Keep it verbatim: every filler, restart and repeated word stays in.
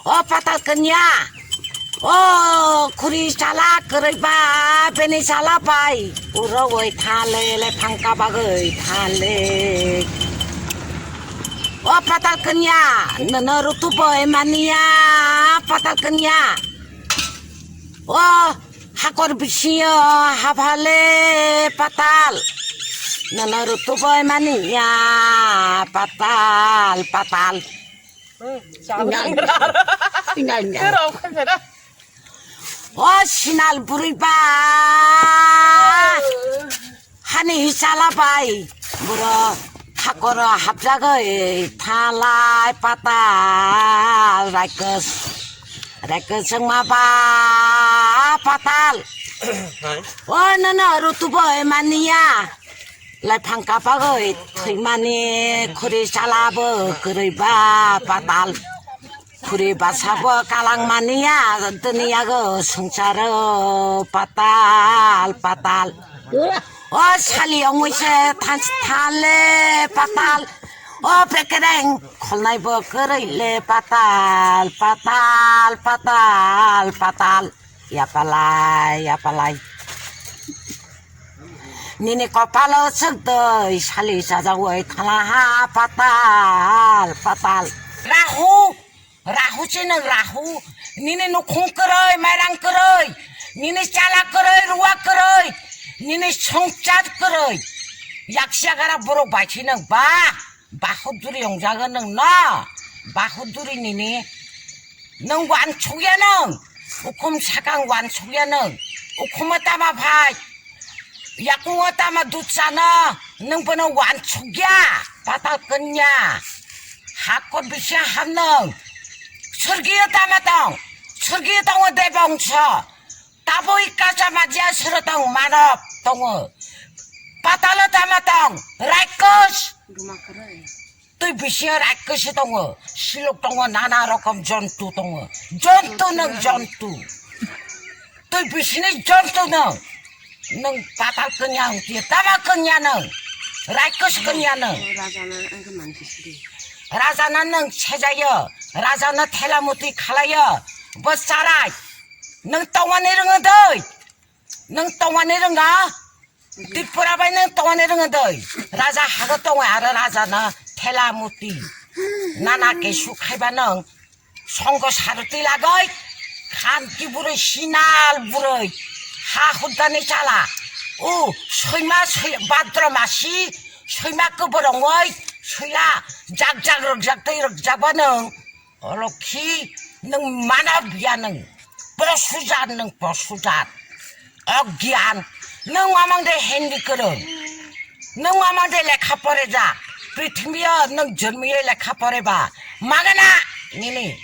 O patal kanya. O khuri chala kwrwi ba bini chala bai. Uro oi thale le phangka bagwi thale. O patal kanya. Nono rutu bai mania patal kanya. O hakor bisingo haphale patal. Nono rutu bai mania patal patal. O sinal bwrwi ba hani hisala bai buro hakoro hapjagwi thalai patal raikos raikos wngma ba patal. O nono rutu bai mania. Lai phangka bagwi thwimani khuri chala bo kwrwi ba patal. Khuri basa bo kalang mania duniya go sungsaro patal patal. O sali ongwi se thansi thale patal. O bekereng kholnai bo kwrwi le patal patal patal patal. Yapalai yapalai. Nini kopalo swkdoi sali sajagoi thala ha patal patal. Rahu, Rahu chinang Rahu. Nini nukhung kwrwi, mairang kwrwi, nini chala kwrwi, ruwa kwrwi, nini songchar kwrwi. Yaksa gara borok baithai nang ba. Bahuduri ongjago nwng no, bahuduri nini, nwng wansukya nwng, ukhum sakang wansukya nwng, ukhum tama phai, yakung tama dutsa no, nwng bono wansukya, patal kanya, hakor bisya ham nwng, surgiyo tama tong, surgiyo tongo debongso, Tabui kacha majia suro tong manok tongo. Patalo tama tong, raikos. Twi bisingo raikos tongo, silok tongo, nana rokom jontu tongo. Jontu nwng jontu. Twi bisini jontu nwng. Nwng patal kanya wngti, tama kanya nwng. Raikos kanya nwng. Rajana nwng sejayo, rajana thela muti khalayo. Bo charai. Nwng tongmani rwngo doi? Nwng tongmani rwnga? Tripura bai nwng tongmani rwngo doi? Raja hago tongo aro raja no thela muti. Nana kesu khaiba nwng songgo saroti lagoi. Khanti buroi sinal buroi. Ha hudani chala. O soima soi-, badro masi soima kwborongoi soila jak jak rwkjak tei rwkjakba nwng. Oro khi nwng mano biya nwng. Posu jat nwng posu jat. Ogyan. Nwng mamang de hindi kwrwng. Nwng mamang de lekha pore ja. Prithimio nwng jormiye lekha pore ba. Magana nini.